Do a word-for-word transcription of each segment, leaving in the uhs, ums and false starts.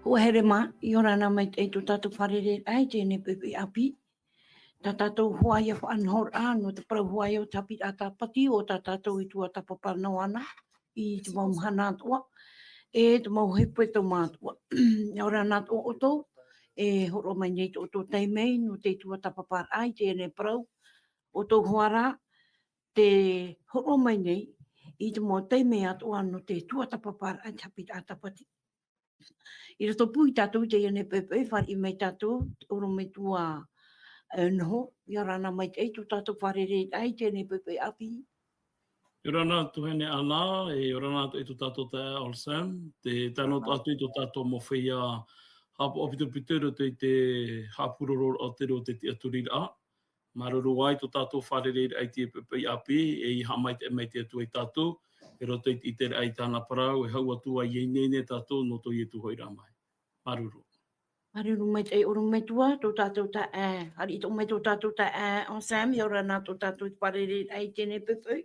Ua here mā, ʻia ora na maitaʻi tō tātou fārereiraʻa i teie nei poʻipoʻi ʻāpī. Tā tātou hoʻi ia faʻanahoraʻa, nō te parau hoʻi o te haʻapiʻiraʻa tāpati, o tā tātou i tuatāpapa noa na, i te mau mahana atoʻa, e te mau hepetoma atoʻa. ʻIa ora na atoʻa ʻoutou, e hōroʻa mai nei tō ʻoutou taime, nō te tuatāpaparaʻa i teie nei parau, ʻoutou hoʻi rā, te hōroʻa mai nei, i te mau taime atoʻa nō te tuatāpaparaʻa i te haʻapiʻiraʻa tāpati. I roto pū ia tātou i teie nei poʻipoʻi, fāriʻi mai tātou, te ʻorometua, e, Noho, ʻia ora na maitaʻi tō tātou fārereiraʻa i teie nei poʻipoʻi ʻāpī. ʻIa ora na tuahine Ana, e ʻia ora na atoʻa i tō tātou taeaʻe Olsen, te tae noa atu i tō tātou mau feiā haʻapaʻo pitopito i roto i te haʻapurororaʻa o te tiʻaturiraʻa. Māuruuru ā i tō tātou fārereiraʻa i teie poʻipoʻi ʻāpī, e ʻia haʻamaitaʻi mai te Atua ia tātou, i roto i te ʻiteraʻa i tāna parau, e hau atu ā ʻia ineine tātou nō tō Ietu hoʻiraʻa mai. Māuruuru. Māuruuru maitaʻi ʻorometua, tō tātou taeaʻe, fāriʻi atoʻa mai tō tātou taeaʻe Olsen, ʻia ora na tō tātou fārereiraʻa i teie nei poʻipoʻi.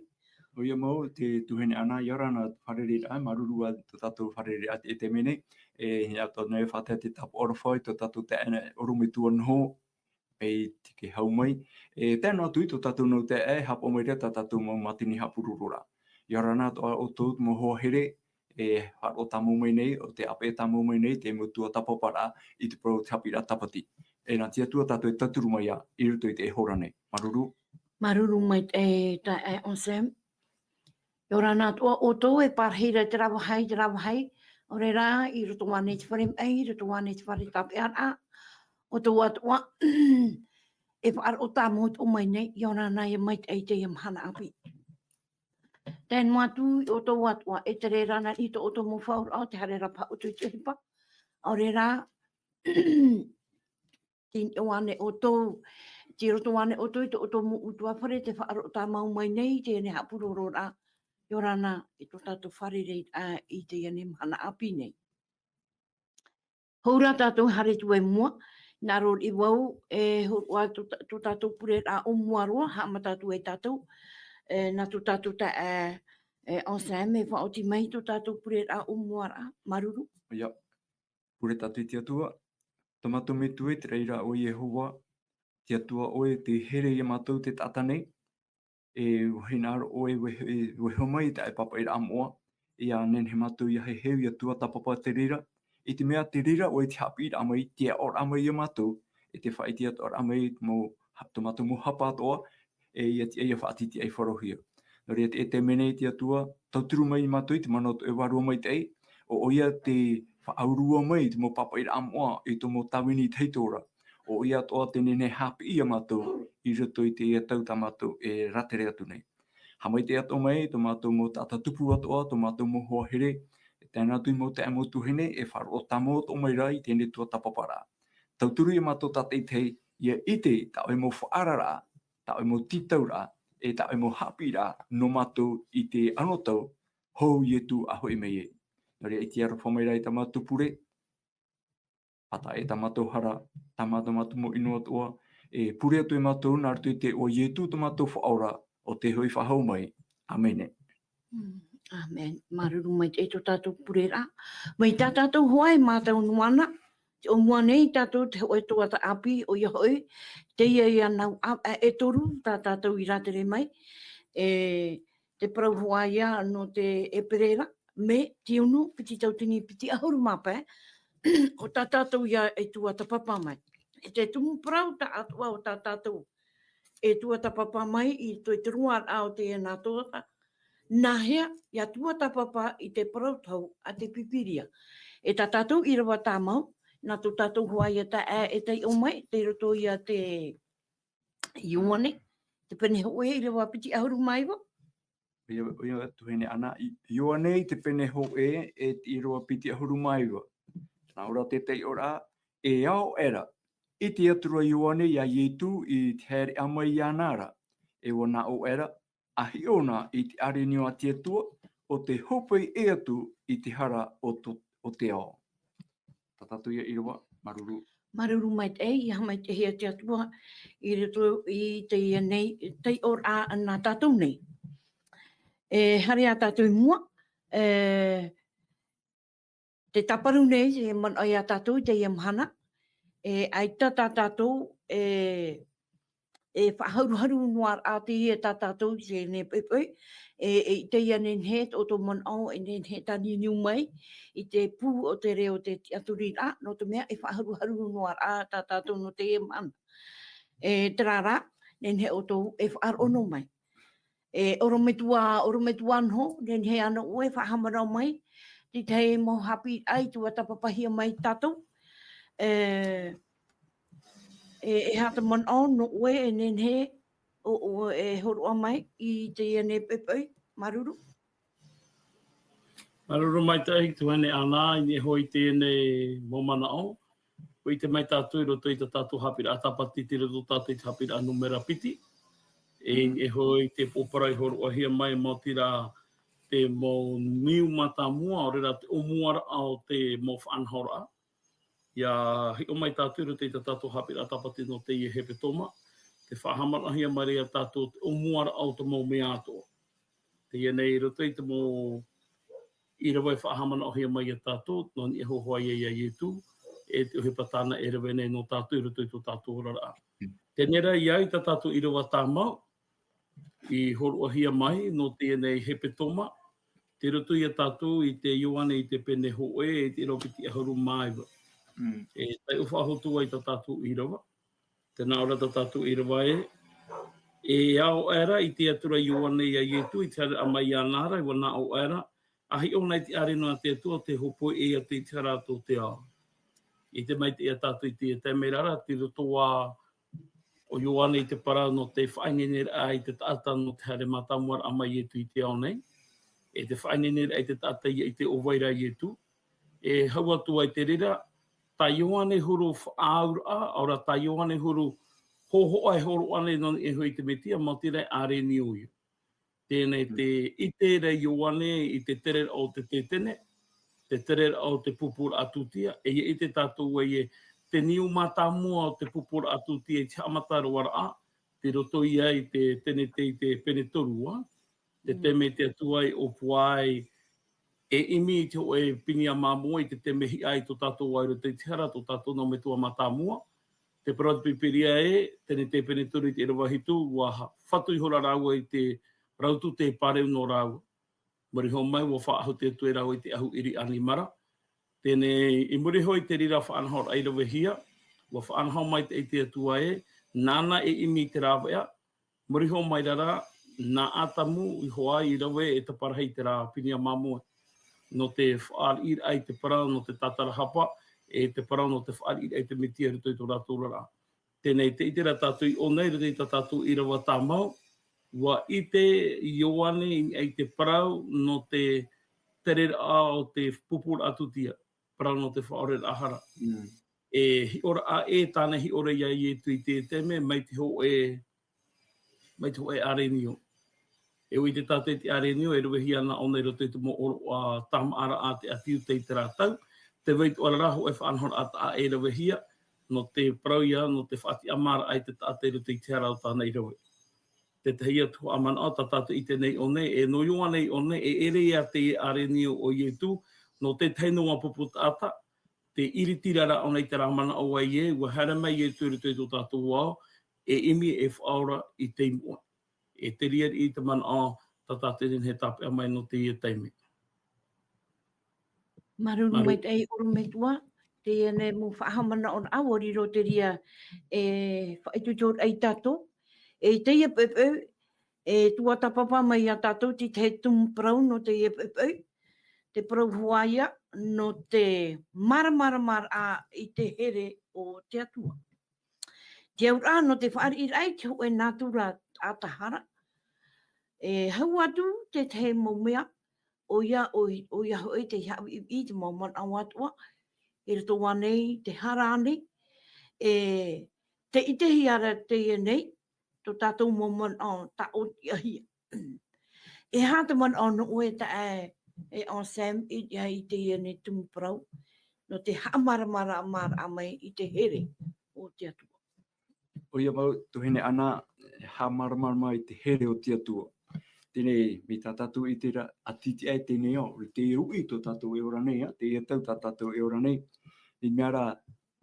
ʻOia mau, te tuahine Ana, ʻia ora na fārereiraʻa, māuruuru ā tō tātou fārereiraʻa i teie nei, e, ʻia tō nei faʻatae te tāpaʻo aroha i tō tātou taeaʻe ʻorometua Noho, e tē hau mai. E tae noa atu i tō tātou nau taeaʻe, e haʻapaʻo mai ra tā tātou mau mātini haʻapurororaʻa. ʻIa ora na atoʻa ʻoutou mau hoa here, e faʻaroʻo tāmau mai nei, ʻo tē ʻāpeʻe tāmau mai nei, te mau tuatāpaparaʻa i te parau o te haʻapiʻiraʻa tāpati. E nā te Atua tātou e tauturu mai ā, i roto i teie hora nei. Māuruuru. Māuruuru maitaʻi taeaʻe Olsen. ʻIa ora na atoʻa ʻoutou e pārahi ra i terā vāhi, terā vāhi. ʻAore rā, i roto ānei i te fare maʻi, i roto ānei i te fare tāpeʻaraʻa. ʻOutou atoʻa, e faʻaroʻo tāmau atoʻa mai nei, ʻia ora na ʻia maitaʻi i teie mahana ʻāpī. Tae noa atu i ʻoutou atoʻa, e tere ra na i tō ʻoutou mau faʻaroʻo, tē haere ra paha ʻoutou i te ʻohipa. ʻAore rā, tei niʻa ānei ʻoutou, tei roto ānei ʻoutou i tō ʻoutou mau ʻutuāfare, tē faʻaroʻo tāmau mai nei i teie nei haʻapurororaʻa, ʻia ora na i tō tātou fārereiraʻa i teie nei mahana ʻāpī nei. Hou rā tātou e haere atu i mua, nā roto i vau, e hōroʻa tō tā-, tō tātou pureraʻa ʻōmua roa, haʻamata atu ai tātou, e, nā tō tātou taeaʻe, e, Olsen, e faʻaoti mai tō tātou pureraʻa ʻōmua ra, māuruuru. ʻIa, pure tātou i te Atua, tō mātou Metua i te raʻi ra ʻo Iehova, te Atua ʻoe tē here ia mātou te taʻata nei, e, ʻua hinaʻaro ʻoe, ʻua, e, ʻua vaiiho mai i taʻe pāpaʻiraʻa moʻa, ʻia nehenehe mātou ʻia heheu ʻia tuatāpapa te reira, i te mea te reira ʻoe te haʻapiʻiraʻa mai, te aʻoraʻa mai ia mātou, e te faʻaʻite atoʻaraʻa mai tō mau, tō mātou mau hapa atoʻa, e ʻia tiʻa ʻia faʻatītīʻaifarohia. Nō reira, e te taime nei te Atua, tauturu mai ia mātou i te mana o tō ʻoe Vārua Maitaʻi, ʻo, ʻoia tē faʻaurua mai i te mau pāpaʻiraʻa moʻa i tō mau tāvini tahito ra, ʻo, ʻoia atoʻa tē nehenehe e haʻapiʻi ia mātou i roto i teie tau tā mātou e rātere atu nei. Haʻamaitaʻi atoʻa mai tō mātou mau taʻata tupu atoʻa, tō mātou mau hoa here, e tae noa atu i mau taeaʻe, mau tuahine, e faʻaroʻo tāmau atoʻa mai ra i teie nei tuatāpaparaʻa. Tauturu ia mātou tātaʻitahi, ʻia ʻite i tā ʻoe mau faʻaararaʻa, tā ʻoe mau tītauraʻa, e tā ʻoe mau haʻapiʻiraʻa nō mātou i te anotau, hou Ietu a hoʻi mai ai. Nō reira, ʻite aroha mai ra i tā mātou pure, pātaʻi tā mātou hara, tā mātou, mātou mau ʻino atoʻa, e pure atu e mātou nā roto i te iʻoa o Ietu tō mātou Faʻaora, ʻo tē hoʻi faʻahou mai. ʻĀmene. Mm, ʻāmene. Māuruuru maitaʻi tō tātou pureraʻa. Mai tā tātou hoʻi e mātau noa na, te ʻōmua nei tātou te hōʻē tuatāpapa, ʻoia hoʻi, teie ia nau ʻāvaʻe e toru tā tātou i rātere mai, e te parau hoʻi ia nō te ʻEperēra, mē tiunu, piti tautini piti ʻahuru mā pae, ʻo tā tātou ia e tuatāpapa mai. E te tumu parau tā atoʻa o tā tātou e tuatāpapa mai i roto i te roaraʻa o teie nā Toa, nāhea ia tuatāpapa i te parau tau a te Pīpīria. E tā tātou ʻīrava tāmau, nā tō tātou hoa ia taeaʻe e taiʻo mai, tei roto ia te Ioane, te pene hōʻē, ʻīrava piti ʻahuru mā iva. ʻOia, ʻoia, tuahine Ana, i, Ioane i te pene hōʻē, e te ʻīrava piti ʻahuru mā iva. Nā ʻō ra te taiʻoraʻa, e ao aʻera, ʻite atu ra Ioane ia Ietu i te haereʻa mai iāna ra, e ʻua nā ʻō aʻera, a hiʻo na i te ʻāreʻa a te Atua, ʻo tē hōpoi ʻē atu i te hara o to-, o te ao. Tā tātou ia ʻīrava, māuruuru. Māuruuru maitaʻi, ia haʻamaitaʻihia te Atua, i roto i teie nei, taiʻoraʻa nā tātou nei. E haere ā tātou i mua, e, Te tāparu nei, e manaʻo ia tātou i teie mahana, e, ʻaita tā tātou, e, e faʻaharuharu noa raʻa teie tā tātou i teie poʻipoʻi, e, e, i teie nehenehe, tō ʻoutou manaʻo, e nehenehe e tāniuniu mai, i te pū o te reo o te tiʻaturiraʻa, nō te mea e faʻaharuharu noa raʻa tā tātou nō teie mahana. E, terā rā, nehenehe ʻoutou e faʻaroʻo noa mai. E, ʻorometua, ʻorometua noa, nehenehe anaʻe e faʻahaʻamanaʻo mai, te tahi mau haʻapiʻiraʻa i tuatāpapahia mai tātou. E, e, e aha te manaʻo nō ʻoe e nehenehe, ʻo, ʻo, e hōroʻa mai i teie nei poʻipoʻi, māuruuru. Māuruuru maitaʻi, tuahine Ana, i niʻa iho i teie nei mau manaʻo. ʻUa ʻite mai tātou i roto i tā tātou haʻapiʻiraʻa tāpati, tei roto tātou i te haʻapiʻiraʻa nūmera piti. E, e hoʻi te pōpara i hōroʻahia mai, maoti rā te mau niu mātāmua, ʻaore rā te ʻōmuaraʻa o te mau faʻanahoraʻa. ʻIa hiʻo mai tātou i roto i tā tātou haʻapiʻiraʻa tāpati nō teie hepetoma, te faʻahaʻamanaʻohia mai ra ia tātou te ʻōmuaraʻa o te mau mea atoʻa. Teie nei i roto i te mau ʻīrava e faʻahaʻamanaʻohia mai ia tātou, nō niʻa iho hoʻi ia Ietu, e te ʻohipa tāna e rave nei nō tātou i roto i tō tātou oraraʻa. Teie rā ia tā tātou ʻīrava tāmau, i hōroʻahia mai nō teie nei hepetoma, tei roto ia tātou i te Ioane i te pene hōʻē, i te ʻīrava piti ʻahuru mā iva. Mm. E taiʻo faʻahou atu ai tā tātou ʻīrava. Tē nā ʻō ra tā tātou ʻīrava ē, e ao aʻera i te Atua Ioane ia Ietu, i te haereraʻa mai iāna ra, ʻua nā ʻō aʻera, ʻa hiʻo na i te ʻāreʻa nō te Atua, te hōpoi e ʻia tītau ra tō te ao. ʻIte maitaʻi ia tātou i te taime ra, tei roto ā ʻo Ioane i te parau nō te faʻaineineraʻa i te taʻata nō te haere mātāmua raʻa mai Ietu i te ao nei. E te faʻaineineraʻa i te taʻata ia ʻite ʻo vai ra Ietu. E hau atu ai te reira, tā Ioane huru faʻaauraʻa, ʻaore rā tā Ioane huru hōhoʻa e hōroʻa nei nō niʻa iho i te Mesia, maoti rā e ʻārenio ïa. Teie nei te ʻite ra Ioane i te tereraʻa o te tētene, te tereraʻa o te pupuraʻa tūtia, e ʻia ʻite tātou ē, te niu mātāmua o te pupuraʻa tūtia i te haʻamata roa raʻa, tei roto ïa i te Tenete i te pene toru ā, te taime te Atua i ʻōpua ai, e ʻimi i te hōʻē Piria Māmoe, i te taime hiʻa ai tō tātou ao i roto i te hara, tō tātou nā metua mātāmua. Te parau a te Pīpīria ē, Tenete pene toru i te ʻīrava hitu, ʻua ha-, fatu ihora rāua i te rāutu tē pāreu nō rāua. Muri iho mai, ʻua faʻaʻahu te Atua ia rāua i te ʻahu ʻiri ʻanimara. Teie nei, i muri iho i te reira faʻanahoraʻa i ravehia, ʻua faʻanaho maitaʻi te Atua ē, nāna e ʻimi i te rāveʻa, muri iho mai ra, nā Atamu iho ā i rave e taparahi i terā Piria Māmoe. Nō te fāriʻiraʻa i te parau, nō te tātarahapa, e te parau nō te fāriʻiraʻa i te Mesia i roto i tō rātou oraraʻa. Teie nei, tē ʻite ra tātou i ʻō nei, i roto i tā tātou ʻīrava tāmau, ʻua ʻite Ioane i te parau nō te tereraʻa o te pupuraʻa tūtia, parau nō te faʻaoreraʻa hara. Mm. E hiʻoraʻa ē tāna hiʻo ra ia Ietu i te taime, mai te hōʻē, mai te hōʻē ʻārenio. E ʻua ʻite tātou i te ʻārenio, e ravehia na ʻōna i roto i te mau ʻōroʻa tāmāʻaraʻa a te ʻĀti Iuta i terā tau, tē vai atoʻa ra hōʻē faʻanahoraʻa taʻa ʻē e ravehia, nō te parau ïa, nō te faʻatiʻamāraʻa i te taʻata i roto i te hara ʻo tāna i rave. Te tahi atu haʻamanaʻo tā tātou i ʻite nei i ʻō nei, e nō Ioane i ʻō nei, e ʻere ïa te ʻārenio o Ietu, nō te tahi noa pupu taʻata, te ʻiritiraʻa ʻōna i terā manaʻo ē, ʻua haere mai Ietu i roto i tō tātou ao, e ʻimi e faʻaora i te moʻa. E te reira te manaʻo tā tātou e nehenehe e tāpeʻa mai nō teie taime. Māuruuru. Māuruuru maitaʻi ʻorometua, teie nei mau faʻahaʻamanaʻoraʻa, ʻua riro te reira e faʻaitoitoraʻa ia tātou. E teie poʻipoʻi, e tuatāpapa mai ia tātou te tahi tumu parau nō teie poʻipoʻi, te parau hoʻi ïa nō te māramarama i te here o te Atua. Te auraʻa nō te fāriʻiraʻa i te hōʻē nātura taʻata hara. E hau atu te tahi mau mea, ʻoia, ʻo, ʻoia hoʻi te haʻapiʻipiʻi i te mau manaʻo atoʻa, i roto ānei, te hara ānei, e, tē ʻitehia ra teie nei, tō tātou mau manaʻo tāʻotiʻahia. E aha te manaʻo nō ʻoe taeaʻe, e Anselme, i, i teie nei tumu parau, nō te haʻamāramaramaraʻa mai i te here o te Atua. ʻOia mau, tuahine Ana, haʻamāramarama i te here o te Atua. Teie, mai tā tātou i te ra, a titi ai teie ao, i te uʻi tō tātou e ora nei, ā, teie tau tā tātou e ora nei. I mea rā,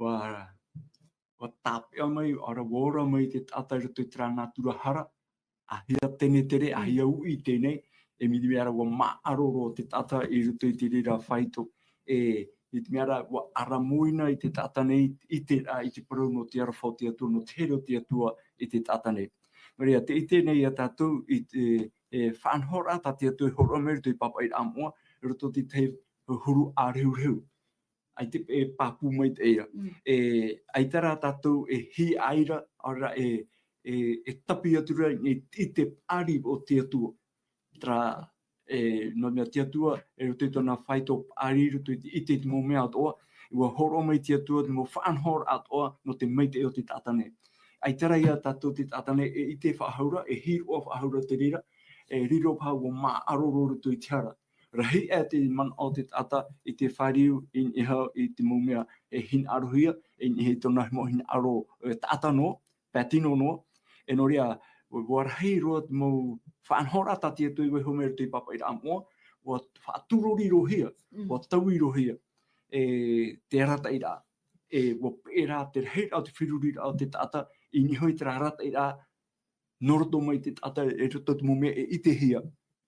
ua, ua tāpeʻa mai, ʻaore rā ua ora mai te taʻata i roto i terā natura hara, ʻahia tenetere, ʻahia uʻi teie, e mea rā ua māʻaro roa te taʻata i roto i te reira faito, e, i te mea rā ua ʻaramoina i te taʻata nei, i te, ā, i te parau nō te aroha o te Atua, nō te here o te Atua i te taʻata nei. Nō reira, tē ʻite nei ia tātou, i te, e, faʻanahoraʻa tā te Atua e hōroʻa mai i roto i te pāpaʻiraʻa moʻa, i roto i te tahi huru ʻārehurehu. ʻAita e pāpū mai te ia. Mm. E, ʻaita rā tātou e hiaʻai ra, ʻaore rā e, e, e tāpī atu ra i, i te paʻari o te Atua. Terā, e, nō te mea te Atua, e roto i tōna faito paʻari, roto i te, i te mau mea atoʻa, ua hōroʻa mai te Atua, te mau faʻanahoraʻa atoʻa, nō te maitaʻi o te taʻata nei. ʻAita rā ia tātou te taʻata nei, e ʻite faʻahou ra, e hiroʻa faʻahou ra te reira, e riro paha ua māʻaro roa roto i te hara. Rahi aʻe te manaʻo o te taʻata i te fāriu, i niʻa i te mau mea e hinaʻarohia, i niʻa i tōna mau hinaʻaro, e, taʻata noa, pae tino noa. E nō reira, ua, ua rahi roa te mau faʻanahoraʻa tā te Atua i vaiiho mai i roto i te pāpaʻiraʻa moʻa, ua faʻatūrorirohia, Mm. ua tauirohia, e, te arataʻiraʻa. E, ua peʻe rā te rahiraʻa o te feruriraʻa o te taʻata, i niʻa i terā arataʻiraʻa, nō roto mai te taʻata, e roto te mau mea e ʻitehia,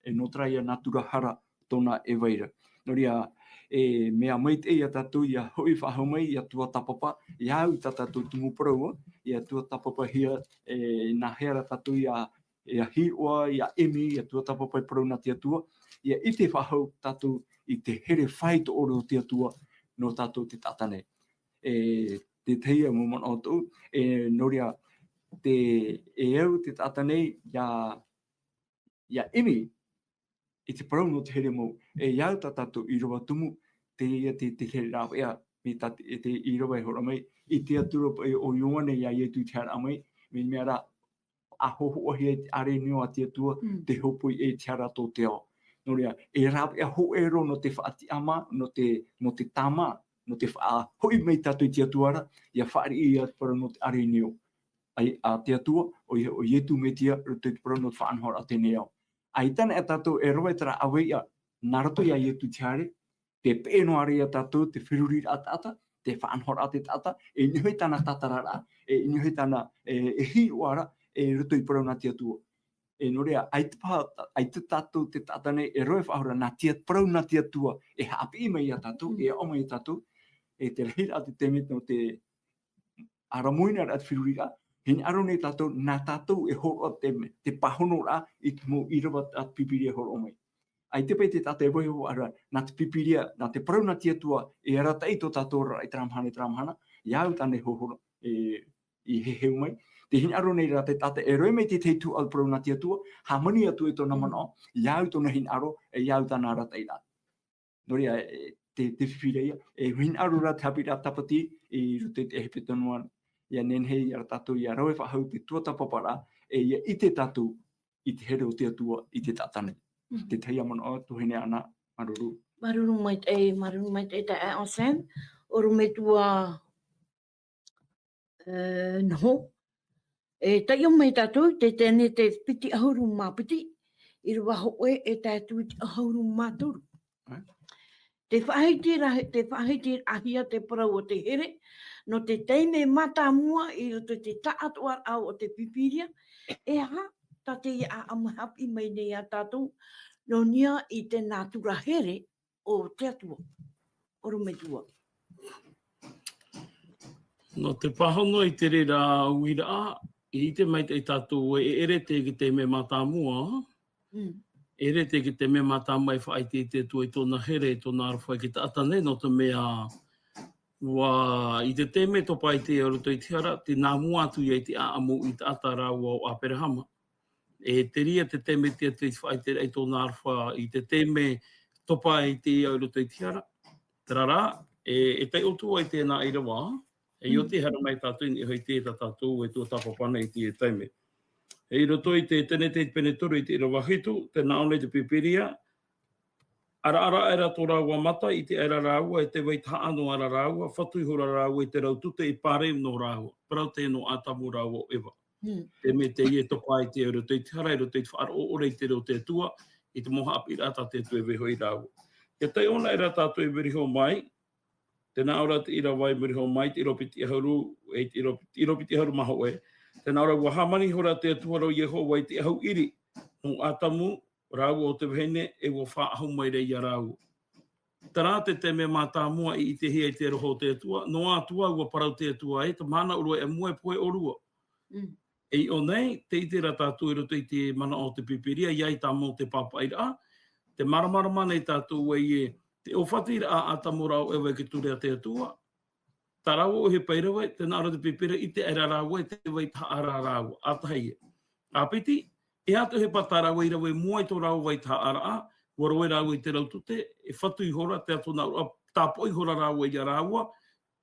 e nō terā ia natura hara tōna e vai ra. Nō reira, e mea maitaʻi ia tātou ia hoʻi faʻahou mai, ia tuatāpapa, ia au i tā tātou tumu parau, ia tuatāpapahia, e nāhea rā tātou ia, ia hiroʻa, ia ʻimi, ia tuatāpapa i parau nā te Atua, ia ʻite faʻahou tātou i te here faito ʻore o te Atua nō tātou te taʻata nei. E, te tahi ia mau manaʻo tōʻu, e, nō reira, te, e au te taʻata nei, ia, ia ʻimi i te parau nō te here mau, e, ia au tā tātou ʻīrava tumu, teie te, te here rāveʻa, mai tā te, e te ʻīrava e hōroʻa mai, i te Atua paʻi o Ioane, ia Ietu i te haere mai, mai te mea rā, a hōhoʻahia i te ʻāreʻa nō te Atua, Mm. te hōpoi e te hara tō te ao. Nō reira, e rāveʻa hōʻē roa nō te faʻatiʻamā, nō te, nō te tāmā, nō te faʻahoʻi mai tātou i te Atua ra, ia fāriʻi ia te parau nō te ʻāreʻa nō. Ai, a te Atua, ʻoia, ʻo Ietu Metia, roto i te parau nō te faʻanahoraʻa teie ao. ʻAita na e tātou e rave terā ʻāvaʻe, nā roto ia Ietu te haere, te peʻe noa ra ia tātou, te feruriraʻa taʻata, te faʻanahoraʻa te taʻata, e niʻa i tāna tātararaʻa, e niʻa i tāna, e, e hiroʻa ra, e roto i parau nā te Atua. E nō reira, ʻaita paha, ʻaita tātou te taʻata nei, e rave faʻahou ra, nā te parau nā te Atua, e haʻapiʻi mai ia tātou, Mm. e aʻo mai ia tātou, e te rahiraʻa te taime nō te ʻaramoina ra te feruriraʻa, hinaʻaro nei tātou, nā tātou e hōroʻa te, te pāhonoraʻa i te mau ʻīrava a te Pīpīria e hōroʻa mai. ʻAita paʻi te taʻata e vaiiho ra, nā te Pīpīria, nā te parau nā te Atua, e arataʻi tō tātou oraraʻa i terā mahana, i terā mahana, ia au tāna e hōhoʻa, e, i heheu mai. Te hinaʻaro nei rā te taʻata e rave mai te tahi tuhaʻa parau nā te Atua, hāmani atu e tōna Mm. manaʻo, ia au tōna hinaʻaro, e ia au tāna arataʻiraʻa. Nō reira, e, te, te fifi ra ia, e hinaʻaro ra te haʻapiʻiraʻa tāpati, i roto i te ʻEhipito noa, ia nehenehe ia tātou, ia rave faʻahou te tuatāpaparaʻa, e ia ʻite tātou i te here o te Atua i te taʻata nei. Mm. Te tahi ia manaʻo, tuahine Ana, māuruuru. Māuruuru maitaʻi, māuruuru maitaʻi taeaʻe Sam, ʻorometua, e, noho. E taiʻo mai tātou, te Tenete piti ʻahuru mā piti, ʻīrava hōʻē e tae atu i te ʻahuru mā toru. Ā? Te faʻahiti ra-, te faʻahitiraʻahia te parau o te here, nō te taime mātāmua i roto i te taʻatoʻaraʻa o te Pīpīria, e aha, tā teie ʻāʻamu e haʻapiʻi mai nei ia tātou, nō niʻa i te nātura here o te Atua. ʻOrometua. Nō te pāhono i te reira uiraʻa, i ʻite maitaʻi tātou e ʻere teie te taime mātāmua, Mm. ʻere teie te taime mātāmua e faʻaʻite i te Atua i tōna here, i tōna aroha i te taʻata nei, nō te mea, ʻua, i te taime topa i te, i roto i te hara, tē nā mua atu ia i te ʻāʻamu i te taʻata rāua ʻo ʻĀperahama. E te reira te taime te Atua i faʻaʻite ra i tōna aroha, i te taime topa i te ia i roto i te hara. Terā rā, e, e taiʻo atu ai tēnā ʻīrava, e Mm. ʻia oti haere mai tātou i niʻa i te tā tātou e tuatāpapa nei i te taime. E i roto i te Tenete pene toru i te ʻīrava hitu, tē nā ʻō nei te Pīpīria, ʻaraʻara aʻera tō rāua mata, ʻite aʻera rāua, e tē vai tahaʻa noa ra rāua, fatu ihora rāua i te rau tute i pāreu nō rāua. Parau teie nō Atamu rāua ʻo Eva. Mm. Te mea teie e topa ai te au i roto i te hara, i roto i te faʻaroʻo ʻore i te reo o te Atua, i te mau haʻapiʻiraʻa tā te Atua e vaiiho ia rāua. ʻIa taiʻo anaʻe rā tātou e vaiiho mai, tē nā ʻō ra te ʻīrava i muri iho mai, te ʻīrava piti ʻahuru, e te ʻīrava, ʻīrava piti ʻahuru mā hōʻē. Tē nā ʻō ra, ʻua hāmani ihora te Atua ra ʻo Iehova i te ʻahu ʻiri nō Atamu, rāua ʻo te vahine, e ʻua faʻaʻahu mai ra ia rāua. Terā te taime mātāmua i ʻitehia ai te aroha o te Atua, noa atu ā ʻua parau te Atua ē, te mahana ʻōrua e ʻamua e pohe ʻōrua. Mm. E i ʻō nei, tē ʻite ra tātou i roto i te manaʻo o te Pīpīria, ʻia ʻite mau te pāpaʻiraʻa, tē māramarama nei tātou ē, te ʻōfatiraʻa a Atamu rāua ʻo Eva i te ture a te Atua, tā rāua ʻohipa i rave, tē nā ʻō ra te Pīpīria, ʻite aʻera rāua i te vaitahaʻa ra rāua, ʻa tahi ē. ʻA piti, e aha te ʻohipa tā rāua i rave i mua i tō rāua vaitahaʻaraʻa, ʻua roe rāua i te rautute, e fatu ihora, te ato nā ʻō ra, tāpoʻi ihora rāua ia rāua,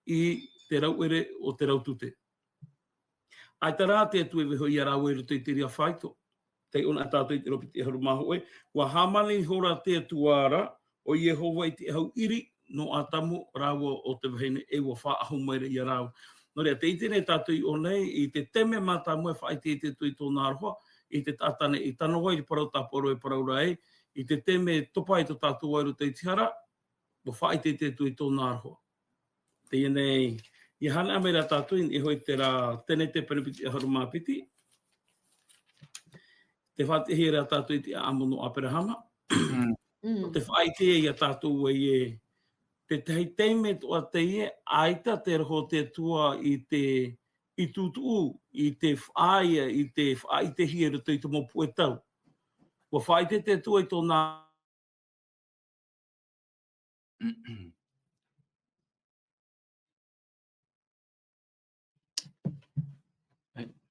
i te rauʻere o te rautute. ʻAita rā te Atua e vaiiho ia rāua i roto i te reira faito. Taiʻo anaʻe tātou i te ʻīrava piti ʻahuru mā hōʻē, ʻua hāmani ihora te Atua ra, ʻo Iehova i te ʻahu ʻiri nō Atamu rāua ʻo te vahine, e ʻua faʻaʻahu mai ra ia rāua. Nō reira, tē ʻite nei tātou i ʻō nei, i te taime mātāmua e faʻaʻite ai te Atua i tōna aroha, i te taʻata nei i tano ai i te parau tāpaʻo e parau ra ē, i te taime e topa ai tō tātou ʻāʻau i roto i te hara, ʻua faʻaʻite te Atua i tōna aroha. Teie nei, ʻia haere mai ra tātou i niʻa iho i terā Tenete pene piti ʻahuru mā piti. Tē faʻatiʻahia ra tātou i te ʻāʻamu nō Aperahama. Mm. Mm. Tē faʻaʻite ia tātou ē, te tahi taime atoʻa teie, ʻaita te aroha o te Atua i te, i tutuʻu, i te faʻaea, i te faʻaʻitehia i roto i te mau puʻe tau. ʻUa faʻaʻite te Atua i tōna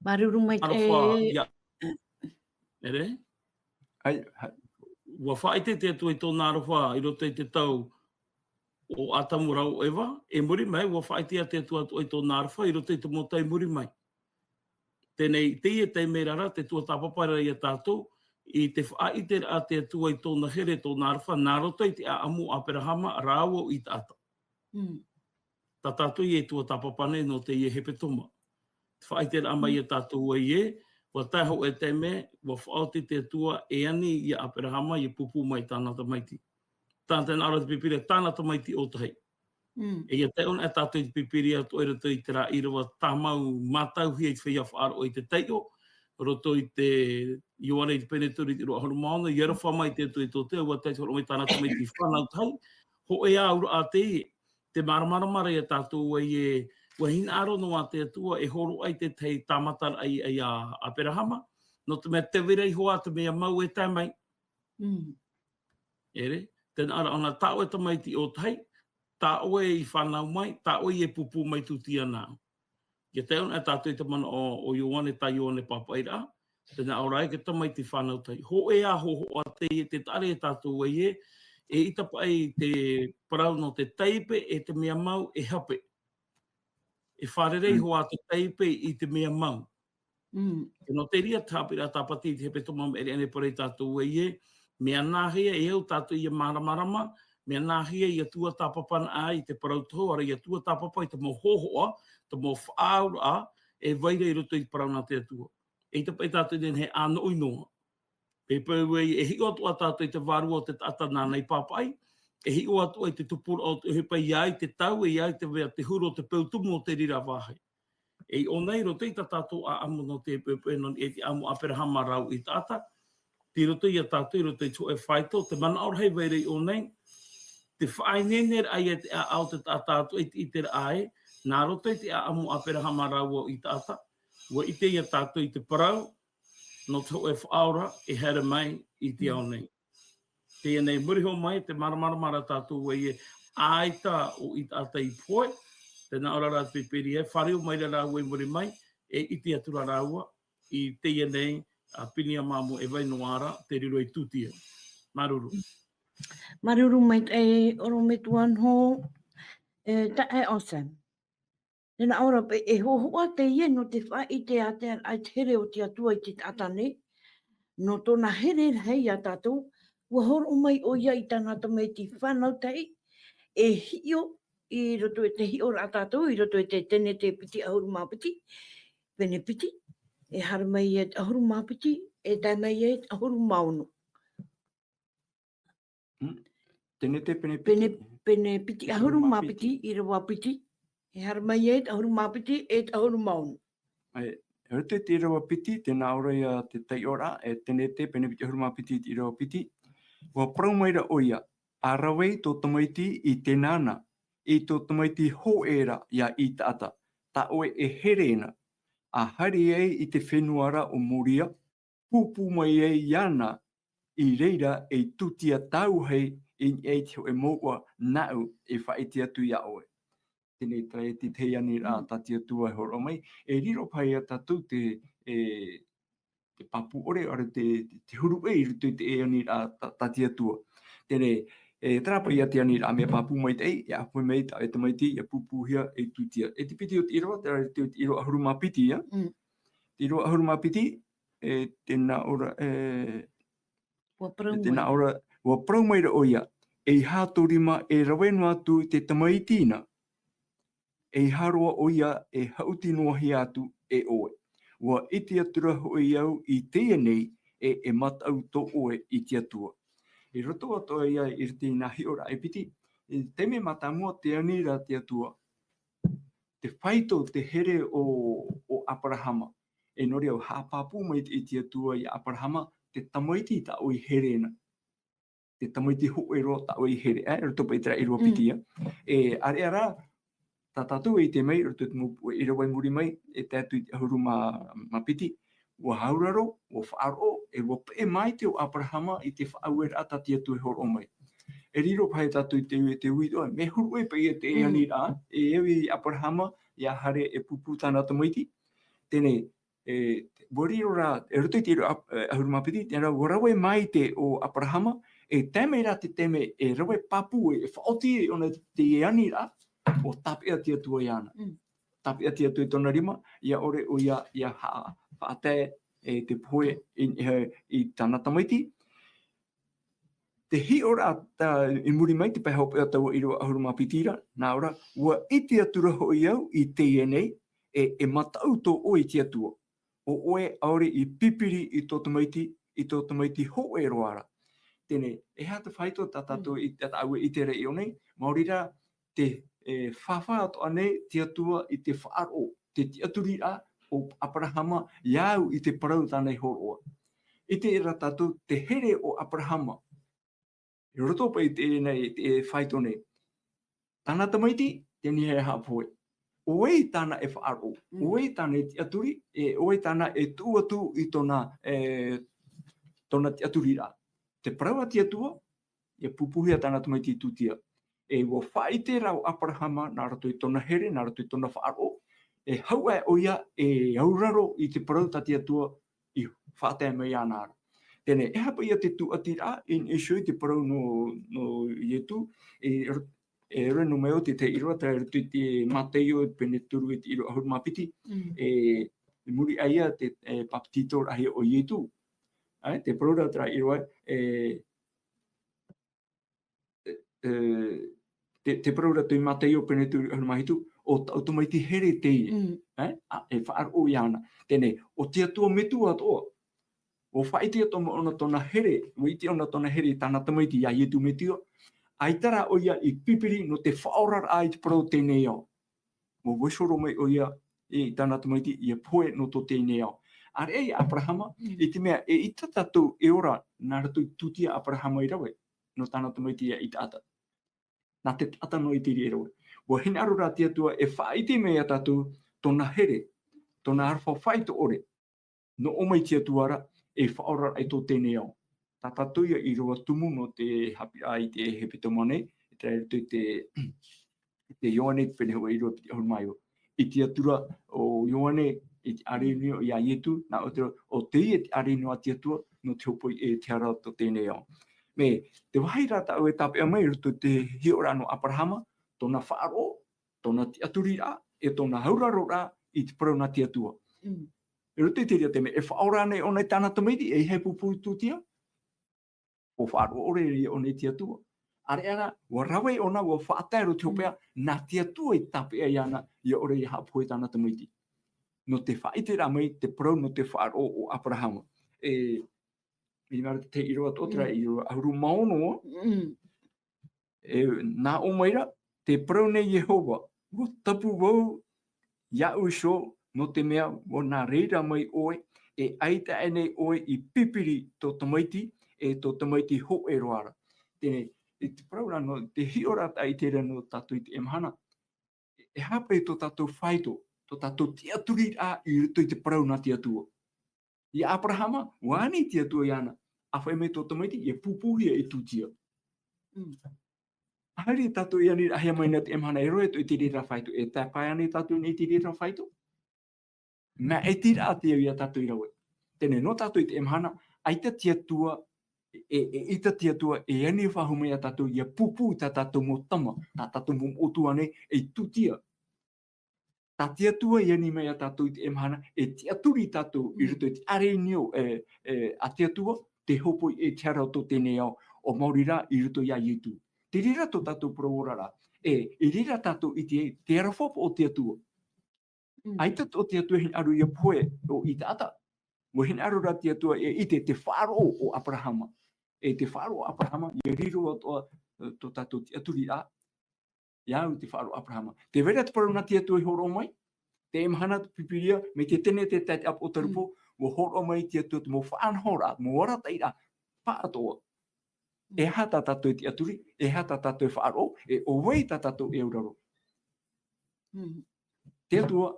Māuruuru maitaʻi. Aroha, ia. Ere? Hai, hai. ʻUa faʻaʻite te Atua i tōna aroha i roto i te tau o Atamu rāua ʻo Eva, e muri mai, ʻua faʻaʻite te Atua atoʻa i tōna aroha i roto i te mau tau i muri mai. Teie, teie taime ra, te tuatāpapa ra ia tātou, i te faʻaʻiteraʻa a te Atua i tōna here, tōna aroha, nā roto i te ʻāʻamu o Aperahama, rāua ʻo Isaaka. Mm. Tā tātou e tuatāpapa nei nō teie hepetoma. Te faʻaʻiteraʻa mai ia tātou ē, ʻua tae hōʻē taime, ʻua faʻaoti te Atua e ani ia Aperahama, ʻia pūpū mai tāna tamaiti. Tāna, tē nā ʻō ra te Pīpīria, tāna tamaiti ʻōtahi. Mm. E ʻia taiʻo anaʻe tātou i te Pīpīria atoʻa i roto i terā ʻīrava tāmau mātauhia i te feiā faʻaroʻo i te taiʻo, roto i te Ioane i te pene toru i te ʻīrava ʻahuru mā ono, ʻia aroha mai te Atua i tō te ao, ʻua tae atu hōroʻa mai tāna tamaiti fānau tahi, hōʻē auraʻa teie, tē māramarama ra ia tātou ē, ʻua hinaʻaro noa te Atua e hōroʻa i te tahi tāmataraʻa ia Aperahama, nō te mea tē vai ra iho ā te mea mau e tae mai. Mm. Ere, tē nā ʻō ra ʻōna, tā ʻoe tamaiti ʻōtahi, tā ʻoe i fānau mai, tā ʻoe e pūpū mai tūtia nāʻu. ʻIa taiʻo anaʻe tātou i te manaʻo o Ioane, tā Ioane pāpaʻiraʻa, tē nā ʻō ra ē, te tamaiti fānau tahi. Hōʻē ā hōhoʻa teie, tē taʻa ra ia tātou ē, eʻita paʻi te parau nō te taipe e te mea mau e hape. E fārerei Mm. iho ā te taipe i te mea mau. Mm. Nō te reira te haʻapiʻiraʻa tāpati i te hepetoma, mea ʻere ʻana e parau ia tātou ē, mea nāhea e au tātou ʻia māramarama, mea nāhea ʻia tuatāpapa anaʻe i te parau tohu, ʻaore ʻia tuatāpapa i te mau hōhoʻa, te mau faʻaauraʻa, e vai ra i roto i te parau nā te Atua. ʻEita paʻi tātou e nehenehe e ʻānoʻi noa. Pēpē ē, e hiʻo atu ā tātou i te vārua o te taʻata nāna i pāpaʻi, e hiʻo atu ā i te tupuraʻa o te ʻohipa, ʻia ʻite tātou, ʻia ʻite vau te huru o te peu tumu o te reira vāhi. E i ʻō nei, i roto i tā tātou ʻāʻamu nō te poʻipoʻi nō niʻa i te ʻāʻamu o Aperahama rāua ʻo Isaaka, tei roto ia tātou, i roto i te hōʻē faito, te manaʻo rahi e vai ra i ʻō nei, te faʻaineineraʻa ia te ʻāʻau o te taʻata atoʻa i te ʻiteraʻa ē, nā roto i te ʻāʻamu o Aperahama rāua ʻo Isaaka, ʻua ʻite ia tātou i te parau, nō te hōʻē Faʻaora e haere mai i te ao nei. Teie nei, muri iho mai, tē māramarama ra tātou ē, ʻaita ʻo Isaaka i pohe, tē nā ʻō ra te Pīpīria, e fāriu mai ra rāua i muri mai, e ʻite atu ra rāua, i teie nei, ā, Piniamāmo e vai noa ra, tei riro i tūtia. Māuruuru. Māuruuru maitaʻi, ʻorometua Noho, e, taeaʻe Sam. Tē nā ʻō ra paʻi, e hōhoʻa teie nō te faʻaʻite a te, a te here o te Atua i te taʻata nei, nō tōna here rahi ia tātou, ʻua hōroʻa mai ʻoia i tāna tamaiti fānau tahi, e hiʻo i roto i te hiʻoraʻa a tātou, i roto i te Tenete piti ʻahuru mā piti, pene piti. E haere mai ia i te ʻahuru mā piti, e tae mai ia i te ʻahuru mā ono. Hmm? Tenete pene Pene, piti. pene piti ʻahuru mā piti, ʻīrava piti. E haere mai ia i te ʻahuru mā piti, e te ʻahuru mā ono. E, e roto i te ʻīrava piti, tē nā ʻō ra ia te taiʻoraʻa, e Tenete pene piti ʻahuru mā piti i te ʻīrava piti. ʻUa parau mai ra ʻoia, ʻa rave i tō tamaiti i tēnā na, i tō tamaiti hōʻē ra ia i taʻata, tā ʻoe e here na, ʻa haere ai i te fenua ra ʻo Moria, pūpū mai ai iāna, i reira e tūtia tāuahi i niʻa i te hōʻē mouʻa nāʻu e faʻaʻite atu iā ʻoe. Teie nei terā e te tahi aniraʻa tā te Atua e hōroʻa mai, e riro paʻi ia tātou te, e, te pāpū ʻore, ʻaore te, te, te huru ʻē i roto i te aniraʻa tā, tā te Atua. Teie nei, e, terā paʻi ia te aniraʻa mea pāpū maitaʻi, ʻia ʻāfaʻi mai tā ʻoe tamaiti, ʻia pūpūhia e tūtia. E te piti o te ʻīrava, terā i roto i te ʻīrava ʻahuru mā piti, ia. Mm. Te ʻīrava ʻahuru mā piti, e, tē nā ʻō ra, e, ʻUa parau e tē nā mai. ʻō ra, ʻua parau mai ra ʻoia, ʻeiaha tō rima e rave noa atu i te tamaiti na, ʻeiaha roa ʻoia e haʻuti noa hia atu e ʻoe. ʻUa ʻite atu ra hoʻi au i teie nei, e, e mataʻu tō ʻoe i te Atua. I roto atoʻa ia i roto i nā hiʻoraʻa e piti, i te mea mātāmua tē ani ra te Atua, te faito, te here o, o Aperahama. E nō reira, haʻapāpū mai te, te Atua ia Aperahama, te tamaiti tā ʻoe i here na. Te tamaiti hōʻē roa tā ʻoe i here, e, roto paʻi terā ʻīrava Mm. piti ia. E, ʻāreʻa rā, tā tātou e ʻite mai, roto i te mau puʻe ʻīrava i muri mai, e tae atu i te ʻahuru mā, mā piti, ʻua auraro, ʻua faʻaroʻo, e ʻua peʻe maitaʻi ʻo Aperahama i te faʻaueraʻa tā te Atua e hōroʻa mai. E riro paʻi tātou i te, te uiraʻa, mea huru ʻē paʻi ia te Mm. aniraʻa, e au ia Aperahama, ʻia haere e pūpū tāna tamaiti. Teie nei, e, ʻua riro rā, e roto i te ʻīrava ʻa-, e, ʻahuru mā piti, terā ʻua rave maitaʻi ʻo Aperahama, e tae mai rā te taime e rave pāpū, e faʻaoti ʻōna i te aniraʻa, ʻua tāpeʻa te Atua iāna. Mm. Tāpeʻa te Atua i tōna rima, ʻia ʻore ʻoia ʻia ha-, faʻatae, e, te pohe i, e, i tāna tamaiti. Te hiʻoraʻa tā, i muri mai, te pae hopeʻa taua ʻīrava ʻahuru mā piti ra, nā ʻō ra, ʻua ʻite atu ra hoʻi au i teie nei, e, e mataʻu tō ʻoe i te Atua. ʻO ʻoe ʻaore i pipiri i tō tamaiti, i tō tamaiti hōʻē roa ra. Teie nei, e aha te faito tā tātou i, tā tāua i ʻite ra i ʻō nei, maori rā, te, e, fāfā atoʻa nei te Atua i te faʻaroʻo, te tiʻaturiraʻa o Aperahama, ia au i te parau tāna i hōroʻa. ʻIte ra tātou te here o Aperahama. I roto paʻi i teie nei, te faito nei. Tāna tamaiti, teie nei e haʻapohe. ʻO vai tāna e faʻaroʻo, Mm. ʻo vai tāna e tiʻaturi, e, ʻo vai tāna e tuʻu atu i tōna, e, tōna tiʻaturiraʻa. Te parau a te Atua, ʻia pūpūhia tāna tamaiti tūtia. E ʻua faʻaʻite rā ʻo Aperahama, nā roto i tōna here, nā roto i tōna faʻaroʻo, e hau aʻe ʻoia e auraro i te parau tā te Atua i faʻatae mai iāna ra. Teie nei, e aha paʻi ia te tūʻatiraʻa, i, i show i te parau nō, nō Ietu, e, e rave noa mai au te, te ʻīrava, terā i roto i te Mataio, pene toru i te ʻīrava ʻahuru mā piti, Mm. e, i muri aʻe ia te, e, papetitoraʻahia o Ietu. E, te parau ra terā ʻīrava, e, e, e, te, te parau ra tō Mataio pene toru ʻahuru mā hitu, ʻo taʻu tamaiti here teie, Mm. e, a, e faʻaroʻo iāna. Teie nei, ʻo te Atua metua atoʻa, ʻua faʻaʻite atoʻa mai ʻōna tōna here, ʻua ʻite ʻōna tōna here i tāna tamaiti ia Ietu Metia, ʻaita rā ʻoia i pipiri nō te faʻaoraraʻa i te parau o teie nei ao. ʻUa vaiiho roa mai ʻoia i tāna tamaiti ʻia pohe nō tō teie nei ao. ʻĀreʻa ia Aperahama, Mm. i te mea, eʻita tātou e ora nā roto i te tūtia a Aperahama i rave, nō tāna tamaiti ia i taʻata. Nā te taʻata noa i te reira e rave. ʻUa hinaʻaro rā te Atua e faʻaʻite mai ia tātou tōna here, tōna aroha faito ʻore. Nō ʻō mai te Atua ra, e faʻaora ai tō teie nei ao. Tā tātou ia ʻīrava tumu nō te haʻapiʻiraʻa i te hepetoma nei, e terā i roto i te, i te Ioane, pene hōʻē ʻīrava piti ʻahuru mā iva. I te atu ra ʻo Ioane, i te ʻāreʻa nui ia Ietu, nā ʻō te, ʻo teie te ʻāreʻa nui a te Atua, nō te hōpoi ʻē e te hara tō teie nei ao. Mea, te vāhi rā tāʻu e tāpeʻa mai, i roto i te hiʻoraʻa nō Aperahama, tōna faʻaroʻo, tōna tiʻaturiraʻa, e tōna auraroraʻa i te parau nā te Atua. Mm. I roto i te reira taime, e faʻaora ānei ʻōna i tāna tamaiti, ʻeiaha e pūpū tūtia? ʻUa faʻaroʻo ʻore ia ʻōna i te Atua. ʻĀreʻa rā, ʻua rave ʻōna, ʻua faʻatae roa te hopeʻa, nā te Atua i tāpeʻa iāna, ia ʻore ia haʻapohe tāna tamaiti. nō te faʻaʻite ra mai te parau nō te faʻaroʻo o Aperahama. E, i mea te ʻīrava atoʻa, terā Mm. ʻīrava ʻahuru mā ono, Mm. e, nā ʻō mai ra, tē parau nei Iehova, ʻua tapu vau iāʻu iho, nō te mea, ʻua nā reira mai ʻoe, e ʻaita aʻe nei ʻoe i pipiri tō tamaiti, e tō tamaiti hōʻē roa ra. Teie, i te parau ra nō, te hiʻo ra tā i te reira nō tātou i teie mahana, e hāpai tō tātou faito, tō tātou tiʻaturi ra i roto i te parau nā te Atua. Ia Aperahama, ʻua ani te Atua iāna, ʻa fai mai tō tamaiti, ʻia pūpūhia e tūtia. Mm. ʻAhiri tātou e ani ra, ʻahia mai nā teie mahana e rohe atu i te reira faito, e tāpae ani tātou nei i te reira faito. Mea ʻiti ra te au ia tātou i rave. Teie nō tātou i teie mahana, ʻaita te Atua, e, e, ʻaita te Atua, e ani faʻahou mai ia tātou, ʻia pūpū tā tātou mau tama, tā tātou mau moʻotua nei, ei tūtia. Tā te Atua i ani mai ia tātou i teie mahana, e tiʻaturi tātou i Mm. roto i te ʻāreʻinio, e, e, a te Atua, te hōpoi e te hara o tō teie nei ao, ʻo maori rā i roto ia Ietu. Te reira tō tātou parau ora ra, e, i reira tātou i te, te aroha o te Atua. Mm. ʻAita tō te Atua e hinaʻaro ʻia pohe ʻo i taʻata. ʻUa hinaʻaro rā te Atua e ʻite te faʻaroʻo o Aperahama. E te faʻaroʻo o Aperahama, ʻia riro atoʻa, e, tō tātou tiʻaturi ra, ia au te faʻaroʻo o Aperahama. Tē vai ra te parau nā te Atua i hōroʻa mai, teie mahana te Pīpīria, mai te Tenete e tae i te ʻĀpōtarupo, Mm. ʻua hōroʻa mai te Atua te mau faʻanahoraʻa, mau arataʻiraʻa, pāʻatoʻa. Mm. E aha tā tātou e tiʻaturi, e aha tā tātou e faʻaroʻo, e ʻo vai tā tātou e auraro. Mm. Te Atua,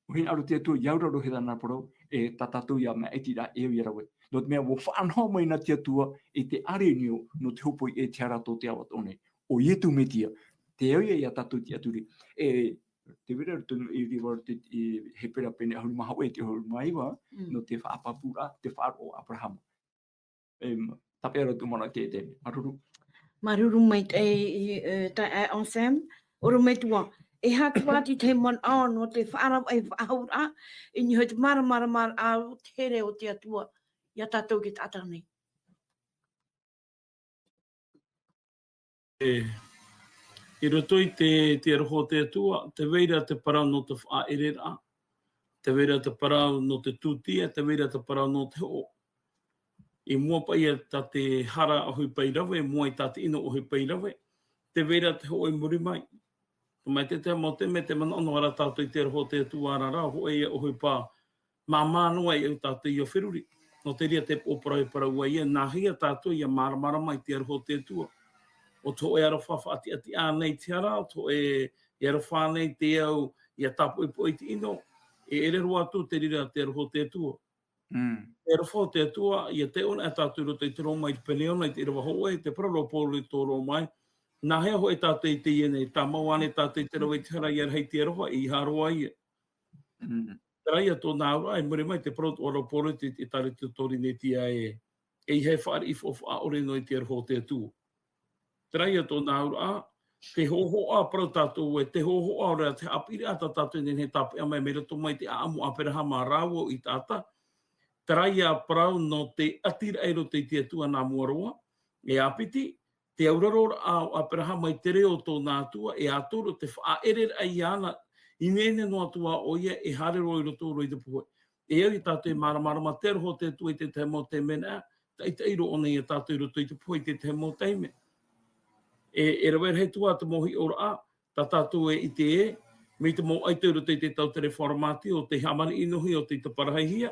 ʻua hinaʻaro te Atua, ʻia auraro he tāna parau, e tā tātou ia mea ʻiti ra e au ia rave. Nō te mea, ʻua faʻanaho mai nā te Atua i te ʻāreʻinio nō te hōpoi e te hara tō te ao atoʻa nei. ʻO Ietu Metia, te au ia ia tātou tiʻaturi. E, tē vai ra tōna ʻīrava i te, i Hepera pene ʻahuru mā hōʻē i te ʻahuru mā iva, Mm. nō te faʻapāpūraʻa, te faʻaroʻo o Aperahama. E, tāpeʻa ra tō māna te, te, māuruuru. Māuruuru maitaʻi, e, taeaʻe Anselme, ʻorometua, e aha atu te manaʻo nō te faʻaravaʻi faʻahou ra, i niʻa i te māramarama o te here o te Atua, ia tātou e taʻata nei. E, i roto i te, te aroha o te Atua, tē vai ra te parau nō te faʻaʻereraʻa, tē vai ra te parau nō te tūtia, tē vai ra te parau nō te hoʻo. I mua paʻi ia tā te hara ʻohipa i rave, i mua i tā te ʻino ʻohipa i rave, tē vai ra te hoʻo i muri mai. Mai te tahi mau taime, tē manaʻo noa ra tātou i te aroha o te Atua ra, rā, hōʻē ia ʻohipa māmā noa ia tātou ʻia feruri. Nō te reira te pō parau e parau ai ia, nāhea tātou ʻia māramarama i te aroha o te Atua. ʻO te hōʻē aroha faʻatiʻatiʻa ānei te hara, ʻo te hōʻē aroha ānei te au ʻia tāpoʻipoʻi i te ʻino, e ʻere roa atu te reira te aroha o te Atua. Mm. Te aroha o te Atua, ʻia taiʻo anaʻe tātou i roto i te Roma i te pene ono i te ʻīrava hōʻē, tē parau ra Paul i tō Roma, nāhea hoʻi tātou i teie nei, tāmau ānei tātou i te rave i te hara ʻia rahi te aroha, ʻeiaha roa ia. Mm. Terā ia tōna auraʻa, i muri mai tē parau atoʻa ra Paul i te, i te Tāliti Torinetia ē, ʻeiaha e fāriʻi faʻaʻore noa i te aroha o te Atua. Terā ia tōna auraʻa, te hōhoʻa, parau tātou ē, te hōhoʻa ʻore ra te haʻapiʻiraʻa tā tātou e nehenehe e tāpeʻa mai, mai roto mai te ʻāʻamu o Aperahama rāua ʻo Isaaka, terā ia parau nō te ʻati raʻa i roto i te Atua nā mua roa, e ʻāpiti, te auraroraʻa o Aperahama i te reo o tōna Atua, e ʻa tō rō te faʻaʻereraʻa iāna, i nehenehe noa atu ā ʻoia e haere roa i roto roa i te pohe. E au ia tātou e māramarama te aroha o te Atua i te tahi mau taime nā, taʻitaʻi roa ʻōna ia tātou i roto i te pohe i te tahi mau taime. E, e rave rahi atu ā te mau hiʻoraʻa, tā tātou e ʻite ē, mai te mau ʻaito i roto i te tautere faʻaora-Mātiu, ʻo tei hāmani ʻinohia, ʻo tei taparahi hia,